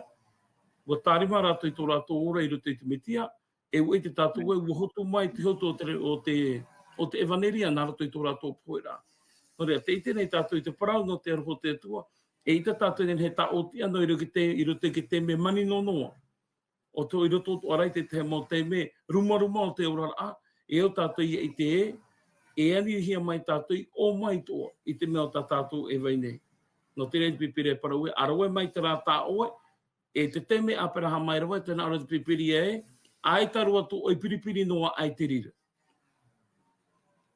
ʻua tārima rātou i tō rātou ora i roto i te Mesia, e ʻua ʻite tātou ē, ʻua hotu mai te hotu o te, o te, o te ʻevaneria nā roto i tō rātou poheraʻa. Nō reira, tē ʻite nei tātou i te parau nō te aroha o te Atua, eʻita tātou e nehenehe e tāʻōtiʻa noa i roto i te, i roto i te taime manino noa. ʻO tō i roto atoʻa ra i te tahi mau taime rumaruma o te oraraʻa, e au tātou ia ʻite ē, e anihia mai tātou i ʻō mai atoʻa i te mea o tā tātou e vai nei. Nō te reira te Pīpīria e parau ē, ʻa rave mai terā tā ʻoe, e te taime a Aperahama e rave, tē nā ʻō ra te Pīpīria ē, ʻaita roa atu ʻoe i piripiri noa aʻe i te reira.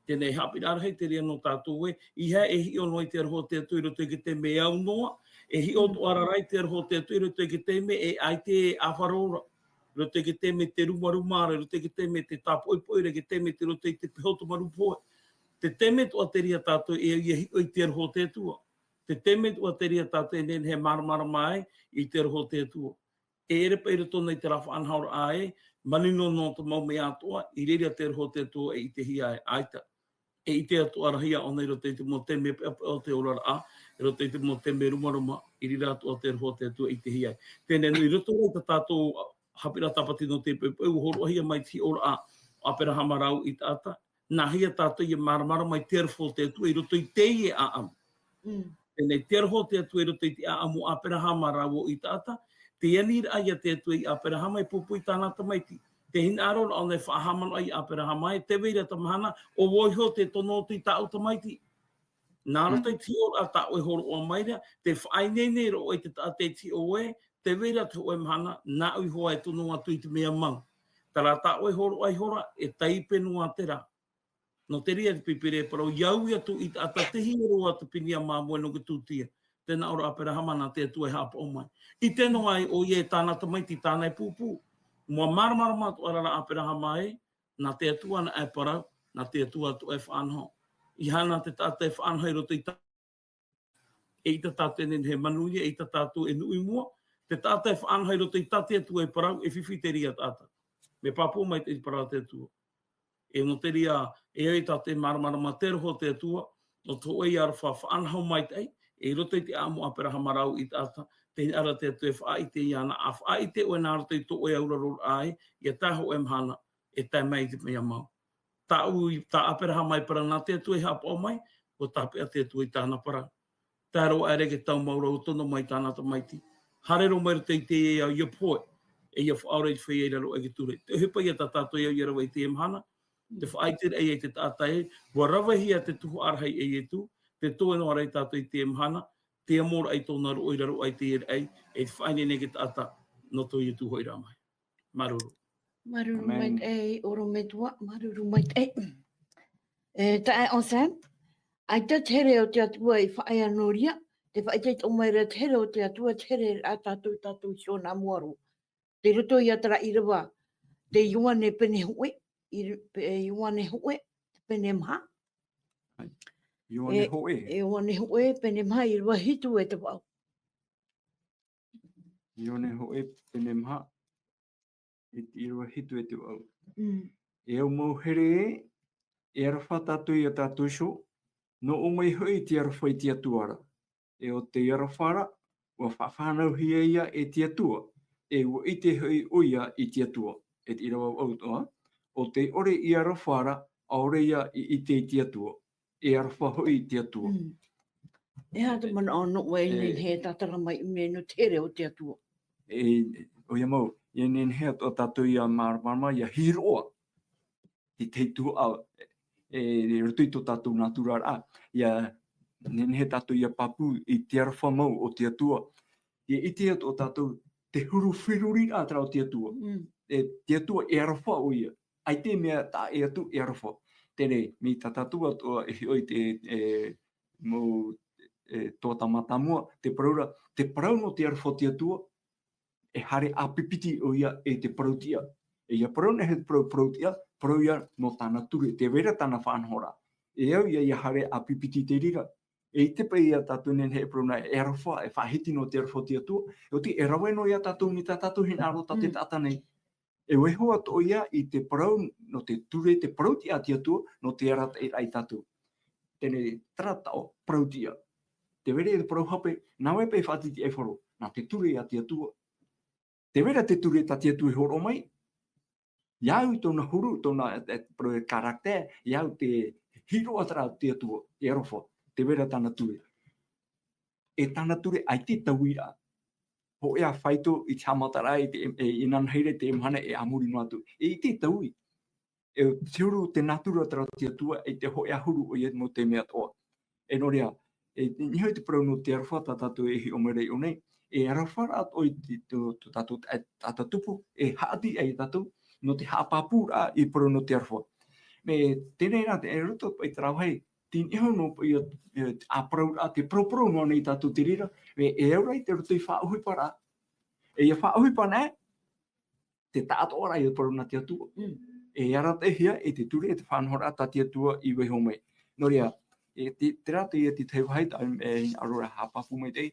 Teie nei haʻapiʻiraʻa rahi te reira nō tātou ē, ʻeiaha e hiʻo noa i te aroha o te Atua i roto i te taime e au noa, e hiʻo atoʻa ra rā i te aroha o te Atua i roto i te taime e ʻaita e ʻāfaro ra, i roto i te taime te rumaruma ra, i roto i te taime te tāpoʻipoʻi ra, i te taime tei roto i te peho tamaru pohe. Te taime atoʻa te reira tātou e au ʻia hiʻo i te aroha o te Atua. Te taime atoʻa terā tātou e nehenehe e māramarama ai i te aroha o te Atua. E ʻere paʻi i roto nei i terā faʻanahoraʻa ē, manino noa te mau mea atoʻa, i reira te aroha o te Atua e ʻitehia ai, ʻaita. E ʻite atoʻa ra hia ʻōna i roto i te mau taime peʻapeʻa o te oraraʻa, i roto i te mau taime rumaruma, i reira atoʻa te aroha o te Atua e ʻitehia ai. Teie nei, i roto rā i tā tātou haʻapiʻiraʻa tāpati nō te poʻipoʻi, ʻua hōroʻahia mai te hiʻoraʻa o Aperahama rāua ʻo Isaaka, nāhea tātou e māramarama i te aroha o te Atua i roto i teie ʻāʻamu. Mm. Teie nei, te aroha o te Atua i roto i te ʻāʻamu o Aperahama rāua ʻo Isaaka, te aniraʻa ia te Atua ia Aperahama e pūpū i tāna tamaiti. Te hinaʻaro ra ʻōna e faʻahaʻamanaʻo ia Aperahama ē, tē vai ra te mahana, ʻo vau iho tē tono atu i tāʻu tamaiti. Nā roto i te hiʻoraʻa tā ʻoe e hōroʻa mai ra, tē faʻaineine ra ʻoe i te taʻata e hiʻo ē, tē vai ra te hōʻē mahana, nāʻu iho ā e tono atu i te mea mau. Terā tā ʻoe e hōroʻa iho ra, e taipe noa terā. Nō te reira te Pīpīria e parau, ʻia ui atu i te taʻata, tei hiʻo roa te pīnia māmoe nō te tūtia. Tē nā ʻō ra Aperahama, nā te Atua e haʻapaʻo mai. ʻIte noa ai ʻoia i tāna tamaiti, tāna e pūpū. ʻUa māramarama atoʻa ra Aperahama ē, nā te Atua anaʻe e parau, nā te Atua atoʻa e faʻanaho. ʻEiaha te taʻata e faʻanaho i roto i tā, eʻita tātou e nehenehe e manuia, eʻita tātou e nui mua, te taʻata e faʻanaho i roto i tā te Atua e parau, e fifi terā taʻata. Mea pāpū maitaʻi te parau a te Atua. E nō te reira, e ʻere tātou e māramarama i te aroha o te Atua, nō te hōʻē aroha faʻanaho maitaʻi, i roto i te ʻāʻamu o Aperahama rāua ʻo Isaaka, te hinaʻaro ra te Atua e faʻaʻite iāna, ʻa faʻaʻite ʻoe nā roto i tō ʻoe auraroraʻa ē, ʻia tae hōʻē mahana, e tae mai te mea mau. Tāʻu i, tā Aperahama e parau nā te Atua e haʻapaʻo mai, ʻua tāpeʻa te Atua i tāna parau. Tae roa aʻe ra e te tau mau ra ʻua tono mai tāna tamaiti. Haere roa mai i roto i teie ao ʻia pohe, e ʻia faʻaora i te feiā i raro aʻe i te ture. Te ʻohipa ia tā tātou e au ʻia rave i teie mahana, te faʻaʻiteraʻa ia i te taʻata ē, ʻua ravehia te tuhaʻa rahi e Ietu, tē toe noa ra ia tātou i teie mahana, te amoraʻa i tōna roʻo i raro aʻe i teie raʻi, e te faʻaineine i te taʻata, nō tō Ietu hoʻi rā mai. Māuruuru. Māuruuru maitaʻi, ʻorometua, māuruuru maitaʻi. E, taeaʻe Sam, ʻaita te here o te Atua i faʻaea nō reira, tē faʻaʻite atoʻa mai ra te here o te Atua, te here a tātou, tātou i tōna mua roa. Tei roto ia terā ʻīrava, te Ioane pene hōʻē, i, pe-, Ioane hōʻē, pene maha. Ioane hōʻē. E, Ioane hōʻē, pene maha, ʻīrava hitu e te vaʻu. Ioane hōʻē, pene maha, e te ʻīrava hitu e te vaʻu. Mm. E au mau here ē, e aroha tātou ia tātou iho, nō ʻō mai hoʻi te aroha i te Atua ra. E ʻo tei aroha ra, ʻua faʻafānauhia ia e te Atua, e ʻua ʻite hoʻi ʻoia i te Atua. E te ʻīrava vaʻu atoʻa, ʻo tei ʻore i aroha ra, ʻaore ia i ʻite i te Atua. E aroha hoʻi i te Atua. Mm. E aha te manaʻo nō ʻoe e nehenehe e tātara mai i mua nō te here o te Atua? E, ʻoia mau, e nehenehe atoʻa tātou ʻia māramarama, ʻia hiroʻa i te tuhaʻa, e, i roto i tō tātou nātura ra, ʻia nehenehe tātou ʻia pāpū i te aroha mau o te Atua. ʻIa ʻite atoʻa tātou te huru feruriraʻa terā o te Atua. Mm. E, te Atua e aroha ʻoia. ʻAita e mea taʻa ʻē atu, e aroha. Teie, mai tā tātou atoʻa e hiʻo i te, e, mau, e, tuhaʻa mātāmua, te parau ra, te parau nō te aroha o te Atua, e haere ʻāpipiti ʻoia e te parau tiʻa. E ʻia parau nei te parau, parau tiʻa, parau ia nō tāna ture, tē vai ra tāna faʻanahoraʻa. E au ia ʻia haere ʻāpipiti i te reira. E ʻite paʻi ia tātou nehenehe e parau na e aroha, e faʻahiti nō te aroha o te Atua, ʻoti e rave noa ia tātou mai tā tātou hinaʻaro tā te Mm. taʻata nei. E vaiiho atoʻa ia i te parau nō te ture, te parau tiʻa a te Atua, nō te arataʻiraʻa ia tātou. Teie, terā taʻo, parau tiʻa. Tē vai ra te parau hape, nā vai paʻi e faʻatitiʻaifaro, nā te ture a te Atua. Tē vai ra te ture tā te Atua i hōroʻa mai, ʻia au i tōna huru, tōna, e, e, parau e caractère, ʻia au te hiroʻa terā te Atua, e aroha, tē vai ra tāna ture. E tāna ture ʻaita e taui ra. Hōʻē ā faito i te haʻamataraʻa, i te, e, e, inanahi ra i te mahana e a muri noa atu. E ʻaita e taui. E te huru, te nātura terā te Atua, e te hōʻē ā huru ʻoia nō te mea atoʻa. E nō reira, e, niʻa i te parau nō te aroha tā tātou e hiʻo mai ra i ʻō nei, e aroha rā atoʻa i te, tō, tō tātou, e, taʻata tupu, e haʻati ai tātou, nō te haʻapāpūraʻa i parau nō te aroha. Mai teie nei rā, te, e roto paʻi terā vāhi, tei niʻa iho nō paʻi, e, ā parau, ā te paraparau noa nei tātou te reira, e, e au ra i te roto i faʻaʻohiparaʻa. E ʻia faʻaʻohipa nei, te taʻatoʻaraʻa i te parau nā te Atua. Mm. E arataʻihia e te ture, e te faʻanahoraʻa tā te Atua i vaiiho mai. Nō reira, E te, terā te ia te tahi vāhi, tā, e, aro rā haʻapāpū mai te,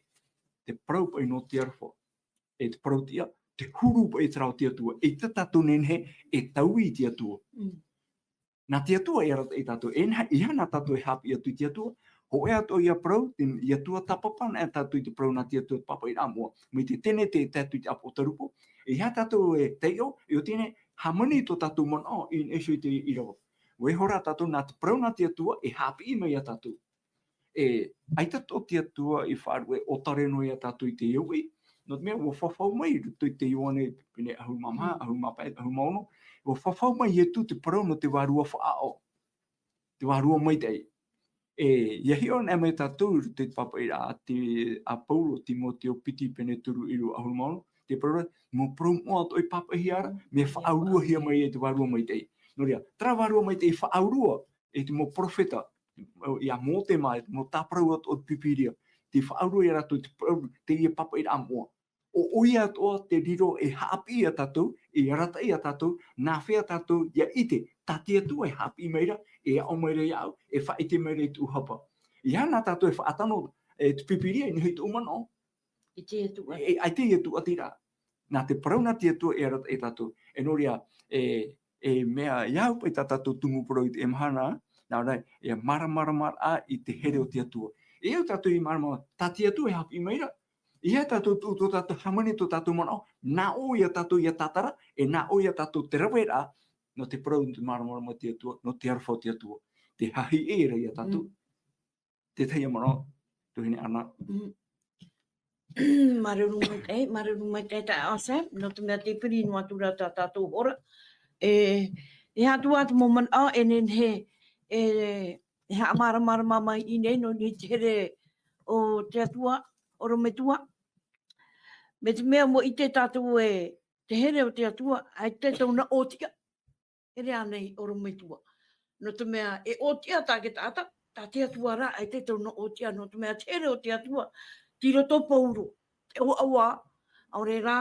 te parau paʻi nō te aroha. E te parau tiʻa, te huru paʻi terā o te Atua. E tā tātou nehenehe, e taui i te Atua. Mm. Nā te Atua e arataʻi tātou. E nā, e aha nā tātou e haʻapiʻi atu i te Atua. Hōʻē atoʻa ia parau, te, ia tuatāpapa na tātou i te parau nā te Atua te pāpaʻiraʻa moʻa. Mai te Tenete e tae atu i te ʻApotarupo. E aha tātou e taiʻo, e ʻo tēnei, hāmani tō tātou manaʻo, i niʻa iho i te ʻīrava. ʻUa iho rā tātou nā te parau nā te Atua, e haʻapiʻi mai ia tātou. E, ʻaita tō te Atua i faʻaruʻe ʻōtare noa ia tātou i te uʻi. Nō te mea, ʻua fafau mai i roto i te Ioane, pene ʻahuru mā maha, Mm. ʻahuru mā pae, ʻahuru mā ono. ʻUa fafau mai Ietu te parau nō te vārua faʻaʻau. Te vārua maitaʻi. E, ia hiʻo anaʻe mai tātou i roto i te pāpaʻiraʻa a te, a Paulo, Timoteo piti pene toru ʻīrava ʻahuru mā ono. Te parau ra, mau parau moʻa atoʻa i pāpaʻihia ra, mea faʻauruahia mai e te vārua maitaʻi. Nō reira, terā vārua maitaʻi faʻaurua, e te mau perofeta, ia Mōte mā, e te mau tāparau atoʻa o te Pīpīria. Te faʻaurua ia rātou te parau, teie pāpaʻiraʻa moʻa. ʻO, ʻoia atoʻa te riro e haʻapiʻi ia tātou, e arataʻi ia tātou, nā hea tātou ia ʻite, tā te Atua e haʻapiʻi mai ra, e aʻo mai ra iāʻu, e faʻaʻite mai ra i tōʻu hapa. E aha nā tātou e faʻatano, e te Pīpīria i niʻa i tōʻu manaʻo. I te Atua. E, ʻaita i te Atua terā. Nā te parau nā te Atua e arataʻi ia tātou. E nō reira, e, e mea, ia au paʻi tā tātou tumu parau i teie mahana, nā reira, e māramarama i te here o te Atua. E au tātou i mārama, tā te Atua e haʻapiʻi mai ra. E aha tātou, tō, tō tātou hāmani, tō tātou manaʻo, nā ʻō ia tātou ia tātara, e nā ʻō ia tātou te raveraʻa, nō te parau, nō te māramarama o te Atua, nō te aroha o te Atua. Te haʻahiʻo ra ia tātou. Mm. Te tahi manaʻo, tuahine Ana. Mm. Māuruuru maitaʻi, māuruuru maitaʻi taeaʻe Sam, nō te mea tē piri noa atu ra tā tātou hora. E, e aha atu ā te mau manaʻo, e nehenehe, e, e haʻamāramarama mai i ʻō nei, nō niʻa i te here o te Atua, ʻorometua. Mai te mea ʻua ʻite tātou ē, te here o te Atua, ʻaita tōna ʻōtiʻa. Here ānei ʻorometua. Nō te mea, e ʻōtiʻa tā te taʻata, tā te Atua rā, ʻaita tōna ʻōtiʻa, nō te mea, te here o te Atua, tei roto pauroa, te ʻoaʻoa, ʻaore rā,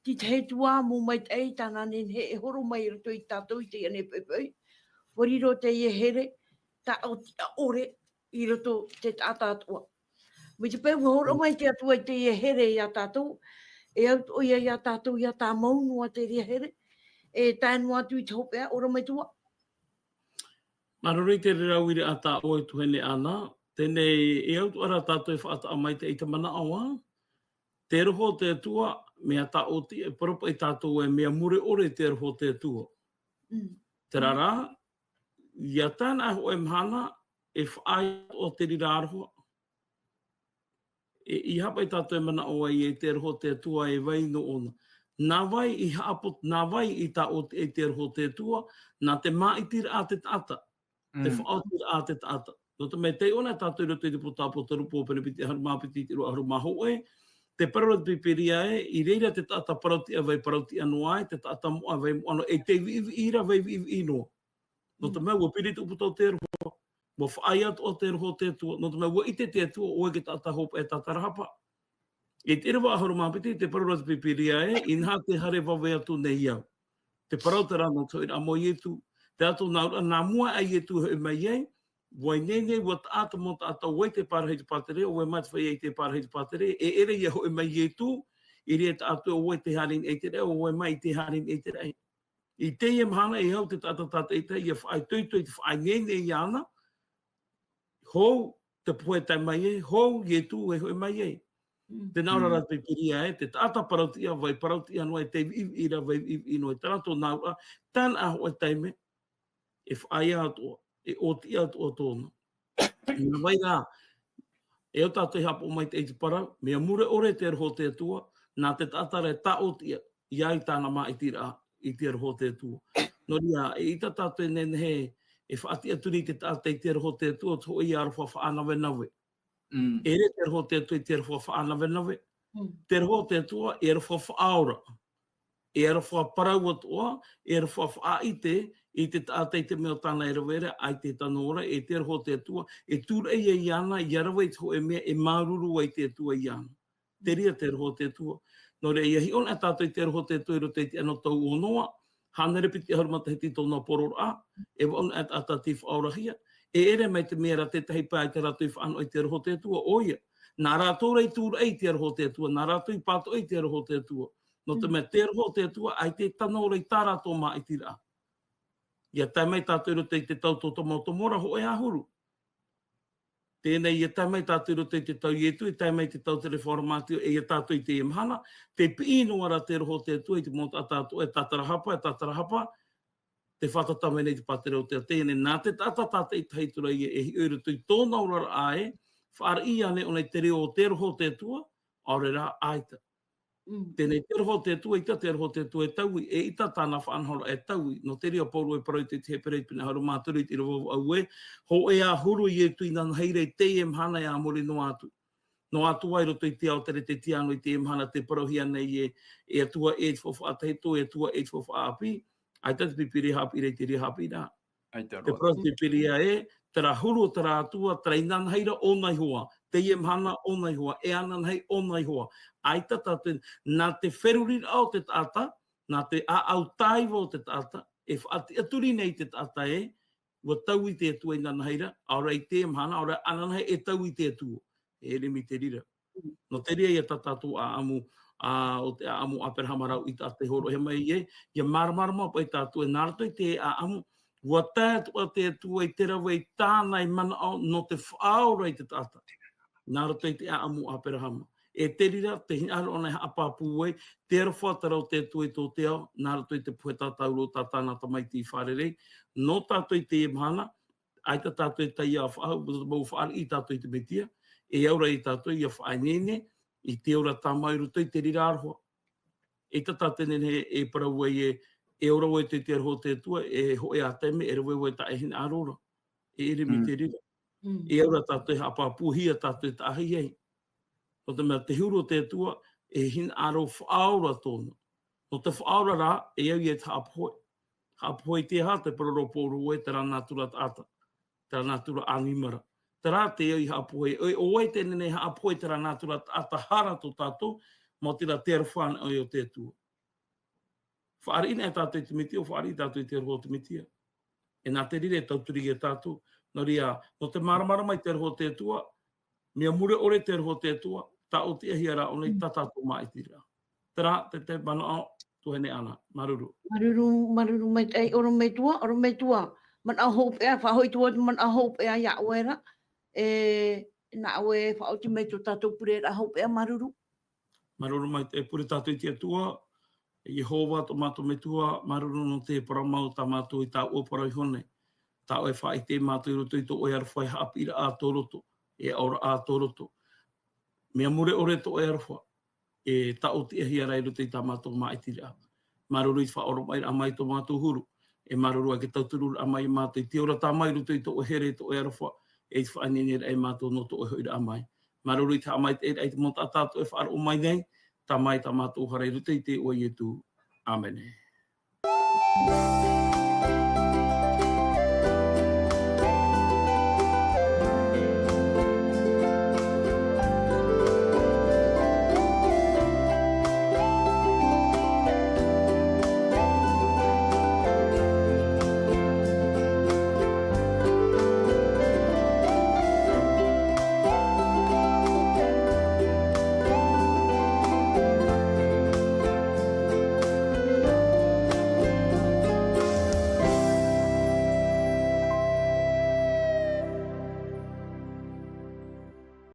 te tahi Atua mau maitaʻi, tāna nehenehe e horo mai i roto ia tātou i teie nei poʻipoʻi. ʻUa riro teie here, tā ʻōtiʻa ʻore, i roto i te taʻata atoʻa. Mai te peu ʻua hōroʻa mai te Atua i teie here ia tātou, e au atoʻa ia ia tātou ia tāmau noa teie here, e tae noa atu i te hopeʻa, ʻorometua. Māuruuru i te reira uiraʻa tā ʻoe tuahine Ana, teie nei e au atoʻa rā tātou e faʻataʻa mai i te manaʻo ā, te aroha o te Atua, mea tā ʻōtiʻa, e parau paʻi tātou ē mea mure ʻore te aroha o te Atua. Mm. Terā rā, ia tae ana hōʻē mahana, e faʻaea atoʻa te reira aroha. E, e aha paʻi tātou e manaʻo ai ē te aroha o te Atua e vai noa ʻōna. Nā vai i haʻapoto, nā vai i tā ʻōtiʻa te aroha o te Atua, nā te māʻitiraʻa a te taʻata. Te Mm. faʻaotiraʻa a te taʻata. Nō te mea taiʻo anaʻe tātou i roto i te poroʻi ʻĀpotarupo pene piti ʻahuru mā piti i te ʻīrava ʻahuru mā hōʻē, te parau ra te Pīpīria ē, i reira te taʻata parau-tiʻa vai parau-tiʻa noa ai, te taʻata moʻa vai moʻa noa, e te viʻiviʻi ra vai viʻiviʻi noa. Nō te Mm. mea, ʻua piri tupu atoʻa te aroha, ʻua faʻaea atoʻa te aroha o te Atua, nō te mea, ʻua ʻite te Atua, ʻoe e taʻata hopeʻa tātarahapa. I te ʻīrava ʻahuru mā piti, te parau ra te Pīpīria ē, inaha tē haere vave atu nei au. Te parau terā nō te hoʻiraʻa mai o Ietu, te ato nā ʻō ra, nā mua aʻe Ietu e hoʻi mai ai, ʻua ineine, ʻua taʻa te mau taʻata, ʻo vai tē pārahi i te pātireia, ʻo vai mā tē feiā i tē pārahi i te pātireia, e ʻere ia hoʻi mai Ietu, i reira taʻatoʻa ʻo vai tē haere i niʻa i te raʻi, ʻo vai mā i tē haere i niʻa i te raʻi. I teie mahana e au te taʻata tātaʻitahi ia faʻaitoito i te faʻaineine iāna, hou te pohe e tae mai ai, hou Ietu e hoʻi mai ai. Mm. Tē nā ʻō ra Mm. te Pīpīria ē, te taʻata parau-tiʻa vai parau-tiʻa noa, e te viʻiviʻi ra vai viʻiviʻi noa, terā tōna auraʻa, tae ana hōʻē taime, e faʻaea atoʻa, e ʻōtiʻa atoʻa tōna. Nā vai rā, e au tātou e haʻapaʻo mai i te parau, mea mure ʻore te aroha o te Atua, nā te taʻata rā e tāʻōtiʻa, i ʻō i tāna māʻitiraʻa, i te aroha o te Atua. Nō reira, eʻita tātou e nehenehe, e faʻatiʻaturi i te taʻata i te aroha o te Atua, te hōʻē aroha faʻanavenave. Mm. E ʻere te aroha o te Atua i te aroha faʻanavenave. Mm. Te aroha o te Atua, e aroha faʻaora. E aroha parau atoʻa, e aroha faʻaʻite, i te taʻata i te mea o tāna e rave ra, ʻaita e tano ra, e te aroha o te Atua, e tūraʻi ai iāna, ʻia rave i te hōʻē mea, e māuruuru ai te Atua iāna. Te reira te aroha o te Atua. Nō reira, ʻia hiʻo anaʻe tātou i te aroha o te Atua i roto i te anotau o Noa, hānere piti ʻahuru matahiti tōna poroʻraʻa, e vaʻu anaʻe taʻata tei faʻaorahia, E ʻere mai te mea ra tētahi pae ʻaita rātou i faʻanaho i te aroha o te Atua, ʻoia. Nā rātou rā i tūraʻi i te aroha o te Atua, nā rātou i pātoʻi i te aroha o te Atua. Nō te mea te aroha o te Atua, ʻaita e tano ra i tā rātou māʻitiraʻa. ʻIa tae mai tātou i roto i te tau tōtomotomo ra hōʻē ʻahuru. Teie nei, ʻia tae mai tātou i roto i te tau Ietu, ʻia tae mai te tau te Reformatio, e ʻia tātou i teie mahana, tē piʻi noa ra te aroha o te Atua i te mau taʻata atoʻa, e tātarahapa, e tātarahapa, tē fātata mai nei te pātireia o te Atua. Teie nei, nā te taʻata tātaʻitahi atu ra ïa e hiʻo i roto i tōna oraraʻa ē, fāriʻi ānei ʻōna i te reo o te aroha o te Atua, ʻaore rā, ʻaita. Mm. Teie nei te aroha o te Atua, ʻaita te aroha o te Atua e taui, e ʻaita tāna faʻanahoraʻa e taui. Nō te reira ʻo Pauro e parau i te Hepera i te pene ʻahuru mā toru i te ʻīrava vaʻu ē, hōʻē ʻahuru Ietu inanahi ra i teie mahana e a muri noa atu. Noa atu ā i roto i te ao teretetiano i teie mahana tē parauhia nei ē, e Atua e te faufaʻa tahito, e Atua e te faufaʻa ʻāpī, ʻaita te Pīpīria haʻapiʻi ra i te reira haʻapiʻiraʻa. ʻAita roa. Te parau te Pīpīria ē, terā huru o terā Atua, terā inanahi ra ʻōna iho ā, teie mahana ʻōna iho ā, e ananahi ʻōna iho ā. ʻAita tātou, nā te feruriraʻa o te taʻata, nā te ʻāʻau tāiva o te taʻata, e faʻatiʻaturi nei te taʻata ē, ʻua taui te Atua inanahi ra, ʻaore rā i teie mahana, ʻaore rā ananahi e taui te Atua. E ʻere mai te reira. Nō te reira ïa tā tātou ʻāʻamu, ā, ʻo te ʻāʻamu Aperahama rāua i tā te hōroʻahia mai ē, ʻia māramarama paʻi tātou ē nā roto i te ʻāʻamu, ʻua tae atoʻa te Atua i te rave i tāna i manaʻo nō te faʻaora i te taʻata. Nā roto i te ʻāʻamu Aperahama. E te reira, te hinaʻaro ʻōna e haʻapāpū ai, te aroha terā o te Atua i tō te ao, nā roto i te puhe tātauro tā tāna tamaiti i fārerei, nō tātou i teie mahana, ʻaita tātou e taiā faʻahou, mau fāriʻi tātou i te Metia, e au ra ia tātou ʻia faʻaineine, i te ora tāmau i roto i te reira aroha. ʻAita tātou e nehenehe e parau ai ē, e ora vau i te aroha o te Atua, e hōʻē ā taime, e rave vau i tā ʻoe hinaʻaro ra. E ʻere mai te reira. Mm. E au ra tātou e haʻapāpūhia tātou e taʻahi ai. Nō te mea te huru o te Atua, e hinaʻaro faʻaora tōna. Nō te faʻaora rā, e au ïa i te haʻapohe. Haʻapohe i te aha? Te parau ra ʻo Pauro ē, terā nātura taʻata. Terā nātura ʻanimara. Terā te au i haʻapohe. ʻOe, ʻo vai tē nehenehe e haʻapohe i terā nātura taʻata hara tō tātou, maoti rā te aroha anaʻe ʻoe o te Atua. Fāriʻi anaʻe tātou i te Metia, ʻua fāriʻi tātou i te aroha o te Metia. E nā te reira e tauturu ia tātou. Nō reira, nō te māramarama i te aroha o te Atua, mea mure ʻore te aroha o te Atua, tāʻotiʻahia rā ʻōna i tā tātou māʻitiraʻa. Terā te, te manaʻo, tuahine Ana, māuruuru. Māuruuru, māuruuru maitaʻi, ʻorometua, ʻorometua. Manaʻo hopeʻa, faʻahoʻi atu te manaʻo hopeʻa iā ʻoe ra. E, nā ʻoe e faʻaoti mai tō tātou pureraʻa hopeʻa, māuruuru. Māuruuru maitaʻi, e pure tātou i te Atua, e Iehova, tō mātou Metua, māuruuru nō te parau mau tā mātou i tāʻua parau iho nei. Tā ʻoe e faʻaʻite mātou i roto i tō ʻoe aroha e haʻapiʻiraʻa tō roto, e aʻoraʻa tō roto. Mea mure ʻore tō ʻoe aroha, e tāʻotiʻahia rā i roto i tā mātou māʻitiraʻa. Māuruuru i te faʻaoromaʻiraʻa mai tō mātou huru. E māuruuru ā i te tautururaʻa mai iā mātou i te ora tāmau i roto i tō ʻoe here, tō ʻoe aroha, e i te faʻaineineraʻa iā mātou nō tō ʻoe hoʻiraʻa mai. Māuruuru i te haʻamaitaʻiraʻa i te mau taʻata atoʻa e faʻaroʻo mai nei, tāmau i tā mātou hara i roto i te iʻoa o Ietu. ʻĀmene.